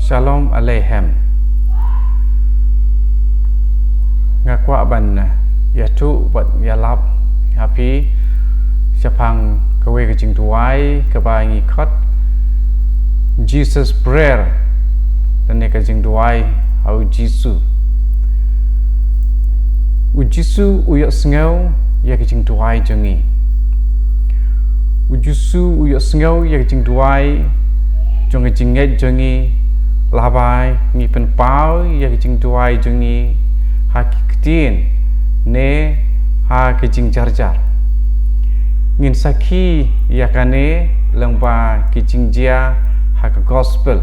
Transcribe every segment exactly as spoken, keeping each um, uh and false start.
Shalom Aleichem. Nga kwah ban ïathuh bad ïalap ha phi shaphang kawei ka jingduwai kaba ngi khot Jesus Prayer, lane ka jingduwai ha u Jisu. U Jisu u ïohsngew ïa ka jingduwai jong ngi. U Jisu u ïohsngew ïa ka jingduwai jong ka jingngeit jong ngi, lada ngi pynpaw ïa ka jingduwai jong ngi ha ki ktien ne ha ka jingjarjar. Ngin sakhi ïa kane lyngba ki jingjia ha ka gospel.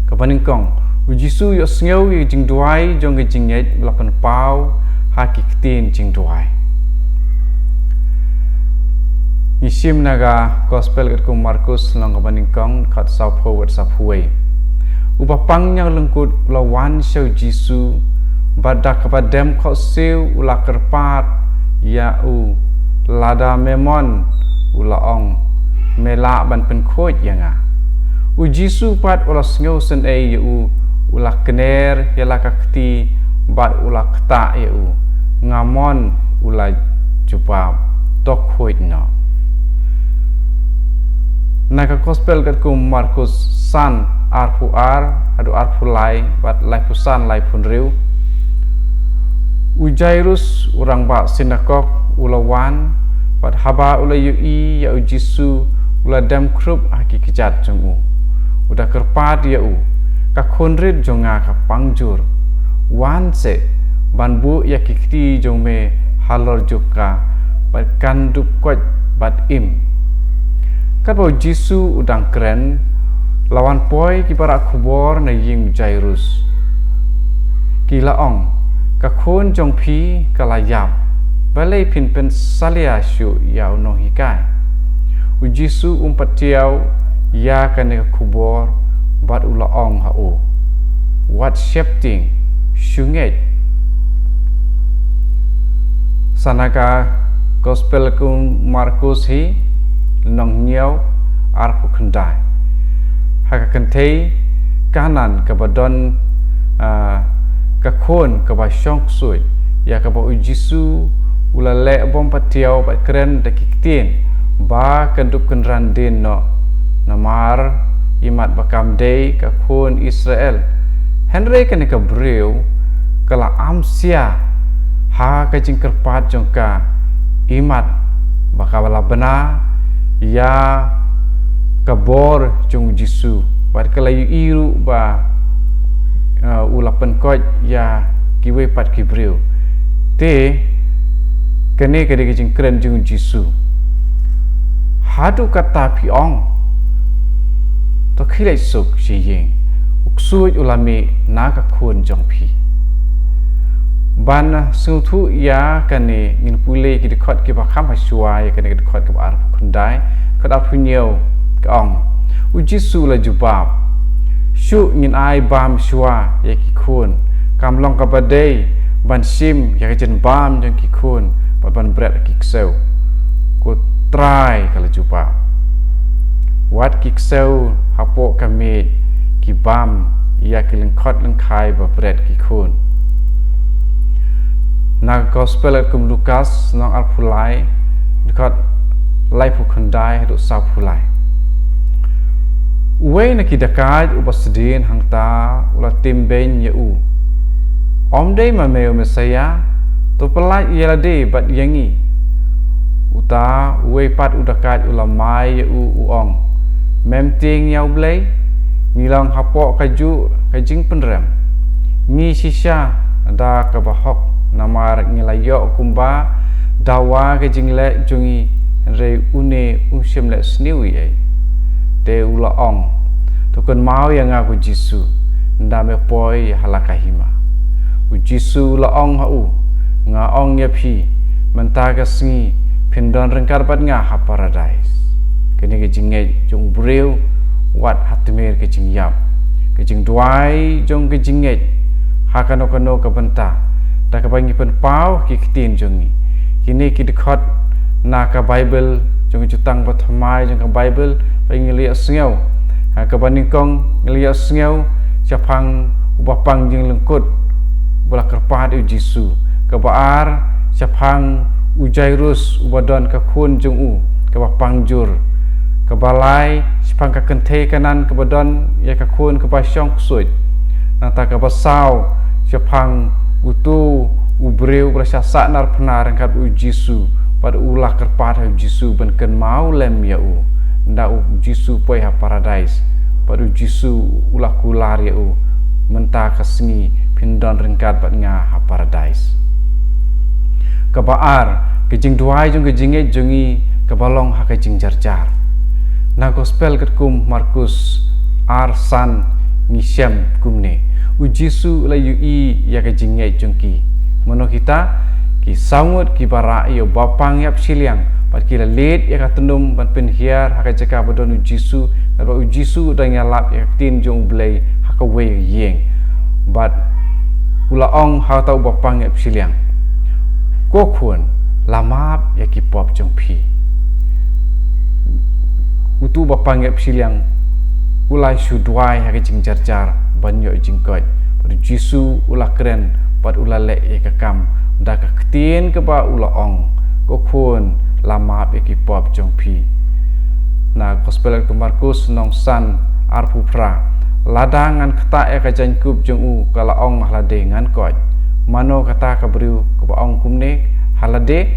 Kaba nyngkong, u Jisu u ïohsngew ïa ka jingduwai jong ka jingngeit ba la pynpaw ha ki ktien jingduwai. Ngi shim na ka gospel katkum u Markus lynnong kaba nyngkong, dkhot sawphew bad sawphew wei. U bapang ñianglyngkut u la wan sha u Jisu, bad da kaba dem khohsiew u la kyrpad ïa u, lada me mon, u la ong, me lah ban pynkhuid ïa nga. U Jisu pat u la sngewsynei ïa u, u la kner ïa la ka kti bad u la ktah ïa u. Nga mon, u la jubab, to khuid noh. Na ka gospel katkum u Markus san, arphew ar haduh arphew lai bad laiphew san, laiphew hynriew. U Jairus, u rangbah synagog, u la wan, bad haba u la ïohi ïa u Jisu, u la dem khrup ha ki kjat jong u. U da kyrpad ïa u, ka khun rit jong nga ka pang jur. Wan seh ban buh ïa ki kti jong me halor juk ka, bad kan dup koit bad im. Katba u Jisu u dang kren, la wan poi ki para khubor na ïing u Jairus. Ki la ong, ka khun jong phi ka la ïap. Balei phin pynsalia shuh ïa u nonghikai? U Jisu um pat tip ïa kane ka khubor bad u la ong ha u, wat sheptieng, shu ngeit. Sa na ka gospel katkum u Markus hi, lynnong hynñiew, arphew khyndai. Ha ka kynthei Kanaan kaba don, ah, ka khun kaba shong ksuid, ïa kaba u Jisu u la leh bym pat tip bad kren da ki ktien ba kan dup kynran dien noh, namar imat ba kam dei ka khun Israel. Hynrei kane ka briew ka la am sia ha ka jingkyrpad jong ka, imat ba ka la bna ïa ka bor jong u Jisu, bad ka la ïohi ruh ba, uh, u la pynkhuid ïa kiwei pat ki briew. Te kane ka dei ka jingkren jong u Jisu. Haduh katta phi ong? To khie leit suk sha ïing, u ksuid u la mih na ka khun jong phi. Ban sngewthuh ïa kane, ngin pule ki dkhot kiba kham ha shuwa ïa kane ka dkhot kaba arphew khyndai. Dkhot arphew hynñiew ka ong, u Jisu u la jubab, shuh, ngin ai bam shuwa ïa ki khun. Kam long kaba dei ban shim ïa ka jingbam jong ki khun bad ban bret ki ksew, ko Trai, ka la jubab. Wat ki ksew hapoh ka miej, ki bam ïa ki lyngkhot lyngkhai ba bret ki khun. Na ka gospel katkum u Lukas, lynnong arphew lai, dkhot laiphew khyndai haduh sawphew lai. Uwei na ki dakaid uba sdien hangta u la tim beiñ ïa u, ym dei ma me u Messaïah? To pyllait ïa lade bad ïa ngi. Uta uwei pat u dakaid u la mai ïa u, u ong, mem tieng ïa U Blei? Ngi long hapoh kajuh ka jingpynrem. Ngi shisha da kaba hok, namar ngi la ïoh kumba dawa ka jingleh jong ngi, hynrei une um shym leh sniew ei ei. Te u la ong, to kynmaw ïa nga, ko Jisu, ynda me poi ha la ka hima. U Jisu u la ong ha u, nga ong ïa phi, mynta ka sngi phin don ryngkat bad nga ha Paradais. Kane ka jingngeit jong u briew wat ha tmier ka jingïap, ka jingduwai jong ka jingngeit ha kano kano ka bynta, da kaba ngi pynpaw ki ktien jong ngi. Kine ki dkhot na ka Baibl jong ka Jutang Bathymmai jong ka Baibl ba ngi la ïohsngew Ha kaba nyngkong ngi la ïohsngew shaphang u bapang jinglyngkut uba la kyrpad ïa u Jisu. Kaba ar shaphang u Jairus uba don ka khun jong u kaba pang jur. Kaba lai shaphang ka kynthei Kanan kaba don ïa ka khun kaba shong ksuid. Nangta kaba saw shaphang uto u briew uba la shah sahnarphna ryngkat bad u Jisu, bad u la kyrpad ha u Jisu ban kynmaw lem ïa u ynda u Jisu poi ha paradais, bad u Jisu u la kular ïa u, mynta ka sngi phin don ryngkat bad nga ha paradais. Kaba ar, ka jingduwai jong ka jingngeit jong ngi kaba long ha ka jingjarjar. Na gospel katkum Markus ar san ngi shem kumne: U Jisu u la ïohi ïa ka jingngeit jong ki. Mano kita? Ki saw ngut kiba rah ïa u bapang ïap shiliang, bad ki la leit ïa ka tnum ban pynhiar ha ka jaka ba don u Jisu, bad u Jisu u dang ïalap ïa ka ktien jong U Blei ha kawei ka ïing. Bad u la ong ha uta u bapang ïap shiliang: Ko khun, la map ïa ki pop jong phi. Uto u bapang ïap shiliang u la shu duwai ha ka jingjarjar ban ïoh jingkoit. Bad u Jisu u la kren bad u la leh ïa ka kam da ka ktien kaba u la ong: Ko khun, la map ïa ki pop jong phi. Na gospel katkum Markus lynnong san arphew phra: Lada ngan ktah ïa ka jaiñkup jong u, ka la ong ha lade, ngan koit. Mano kata ka briew kaba ong kumne ha lade?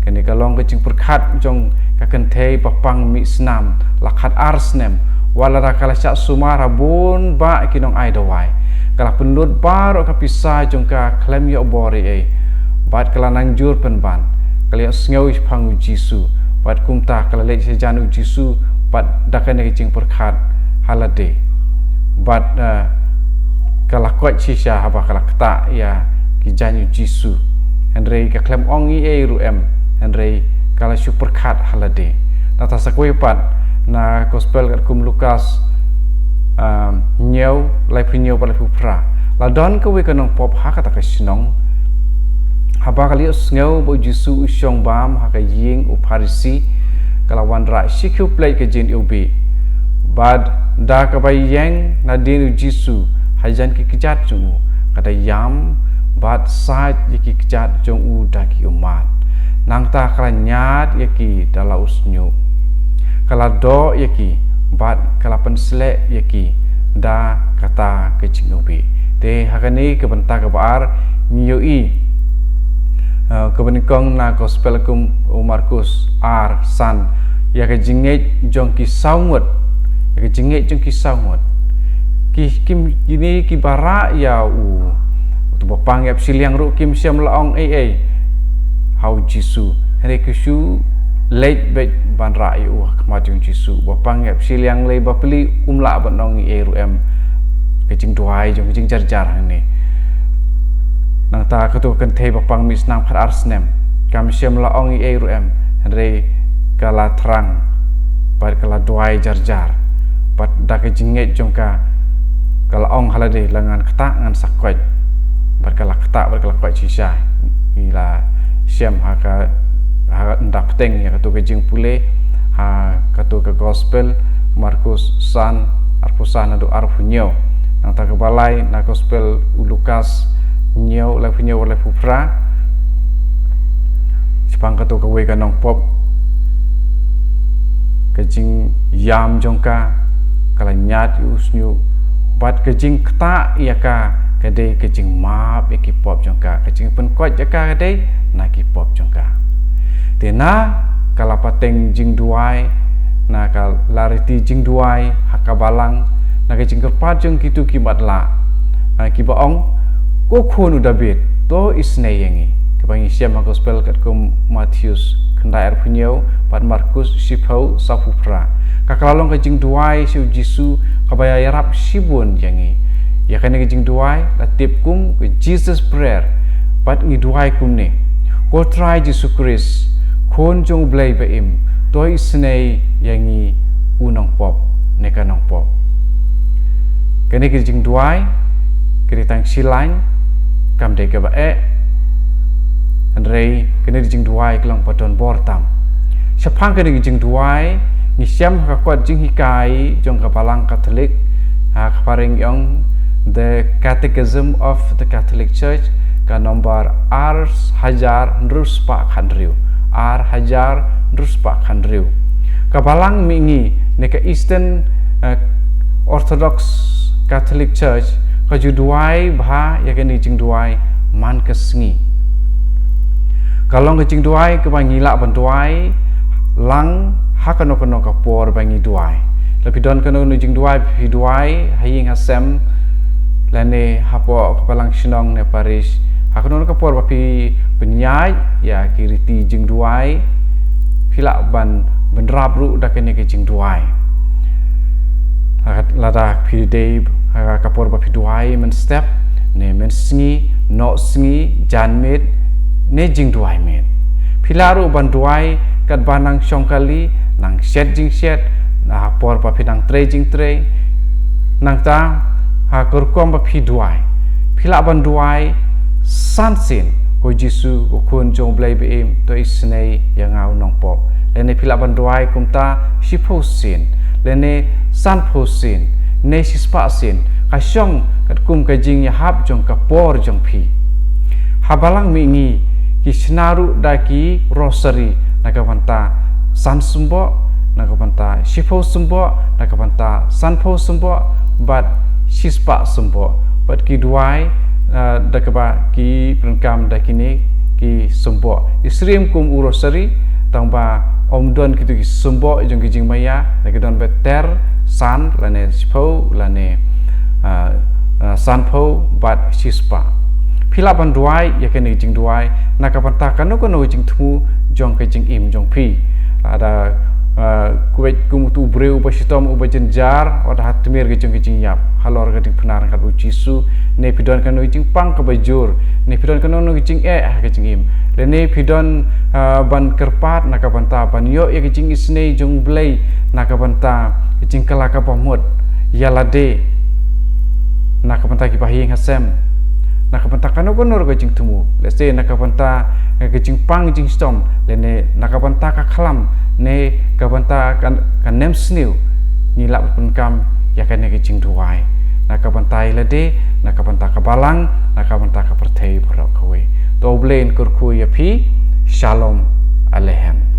Kane ka long ka jingpyrkhat jong ka kynthei bapang mih snam la khatar snem. Wat lada ka la shah sumar ha bun bah ki nongai dawai, ka la pynlut baroh ka pisa jong ka khlem ïoh bor ei ei, bad ka la nang jur pynban. Ka la ïohsngew shaphang u Jisu, bad kumta ka la leit shajan u Jisu bad da kane ka jingpyrkhat ha lade. Bad, eh, ka la koit shisha haba ka la ktah ïa ki jaiñ u Jisu. Hynrei ka khlem ong ei ei ruh em, hynrei ka la shu pyrkhat ha lade. Nangta sa kawei pat, na gospel katkum Lukas, um, hynñiew, laiphew hynñiew bad laiphew phra: La don kawei ka nongpop ha kata ka shnong. Haba ka la ïohsngew ba u Jisu u shong bam ha ka ïing u Pharisi, ka la wanrah shi khiew pleit ka jingïewbih. Bad da kaba ïeng nadien u Jisu hajan ki kjat jong u, ka da ïam bad sait ïa ki kjat jong u da ki ummat. Nangta ka la ñiad ïa ki da la u shñiuh. Ka la doh ïa ki bad ka la pynsleh ïa ki da kata ka jingïewbih. Te ha kane ka bynta kaba ar ngi ïohi, eh, kaba nyngkong na gospel katkum u Markus ar san, ïa ka jingngeit jong ki saw ngut. Ïa ka jingngeit jong ki saw ngut. Ki, kim, kine kiba rah ïa u, uto u bapang ïap shiliang ruh kim shym la ong ei ei ha u Jisu. Hynrei ki shu leit beit ban rah ïa u ha khmat jong u Jisu. U bapang ïap shiliang lei bapli um lah ban ong ei ei ruh em. Ka jingduwai jong ka jingjarjar hangne. Nangta kato ka kynthei bapang mih snam khatar snem, kam shym la ong ei ei ruh em, hynrei ka la thrang bad ka la duwai jarjar. Bad da ka jingngeit jong ka, ka la ong ha lade, la ngan ktah ngan sa koit. Bad ka la ktah bad ka la koit shisha. Ngi la shem ha ka, ha ynda bteng ïa kato ka jingpule ha kato ka gospel Markus san, arphew san haduh arphew hynñiew. Nangta kaba lai na gospel u Lukas hynñiew, laiphew hynñiew, laiphew phra. Shaphang kato kawei ka nongpop, ka jingïam jong ka, ka la ñiad ïa u shñiuh, bad ka jingktah ïa ka ka dei ka jingmap ïa ki pop jong ka, ka jingpynkoit ïa ka ka dei na ki pop jong ka. Te na ka la pateng jingduwai, na ka la riti jingduwai ha ka balang, na ka jingkyrpad jong kito ki matlah, na kiba ong: Ko khun u Dabid, to isynei ïa ngi. Kaba ngi shem ha gospel katkum Mathaios khyndai arphew hynñiew bad Markus shiphew sawphew phra. Ka, ka la long ka jingduwai sha u Jisu kaba ïarap shibun ïa ngi. Ïa kane ka jingduwai la tip kum ka Jesus prayer. Bad ngi duwai kumne: Ko Trai Jisu Khrist, Khun jong U Blei ba im, to isynei ïa ngi u nongpop ne ka nongpop. Kane ka jingduwai ka dei tang shi lain, kam dei kaba eh. Hynrei kane ka jingduwai ka long ba don bor tam. Shaphang kane ka jingduwai Ngi shem ha ka kot jinghikai jong ka Balang Katholik, ha ka phareng ong The Catechism of the Catholic Church, ka nombar ar hajar hynriew spah khathynriew, ar hajar hynriew spah khathynriew. Ka Balang Mihngi ne ka Eastern, eh, Orthodox Catholic Church ka ju duwai bha ïa kane ka jingduwai man ka sngi. Ka long ka jingduwai kaba ngi lah ban duwai lang ha kano kano ka por ba ngi duwai. Lada phi don kano kano jingduwai, phi duwai ha ïing ha sem lane hapoh ka Balang Shnong ne parish, ha kano kano ka por ba phi pynïaid ïa ki riti jingduwai, phi lah ban bynrap ruh da kane ka jingduwai. Lada phi dei ha ka por ba phi duwai mynstep ne mynsngi, noh sngi, janmiet ne jingduwai miet, phi lah ruh ban duwai katba nang shong kali, nang shet jingshet, na por ba phi nang trei jingtrei. Nangta ha ka rukom ba phi duwai, phi lah ban duwai san sien: Ko Jisu, ko Khun jong U Blei ba im, to isynei ïa nga u nongpop. Lane phi lah ban duwai kumta shiphew sien, lane sanphew sien, ne shispah sien, ka shong katkum ka jingïahap jong ka por jong phi. Ha Balang Mihngi ki shna ruh da ki rosary na ka bynta san symboh, na ka bynta shiphew symboh, na ka bynta sanphew symboh bad shispah symboh. Bad ki duwai, eh, da kaba ki pyndonkam da kine ki symboh. Isyriem kum u rosary, tangba ym don kito ki symboh jong ki jingmaïa, da ki don beit ter, san lane shiphew lane, ah, ah, sanphew bad shispah. Phi lah ban duwai ïa kane ka jingduwai na ka bynta kano kano ka jingthmu jong ka jingim jong phi. Lada, ah, khuid kum uto u briew uba shitom, uba jynjar, wat ha tmier ka jong ka jingïap halor ka diengphna ryngkat U Jisu, ne phi don kano ka jingpang kaba jur, ne phi don kano kano ka jingeh ha ka jingim, lane phi don, ah, ban kyrpad na ka bynta ban ïoh ïa ka jingisynei jong U Blei na ka bynta ka jingkylla kaba mut ïa lade, na ka bynta ki bahaïing hasem, na ka bynta kano kano ka jingthmu, lehse na ka bynta ka jingpang jingshitom, lane na ka bynta ka khlam, ne ka bynta ka, ka nemsniew, ngi lah ban pyndonkam ïa kane ka jingduwai na ka bynta ïa lade, na ka bynta ka balang, na ka bynta ka pyrthei baroh kawei. To U Blei un kyrkhu ïa phi. Shalom Aleichem.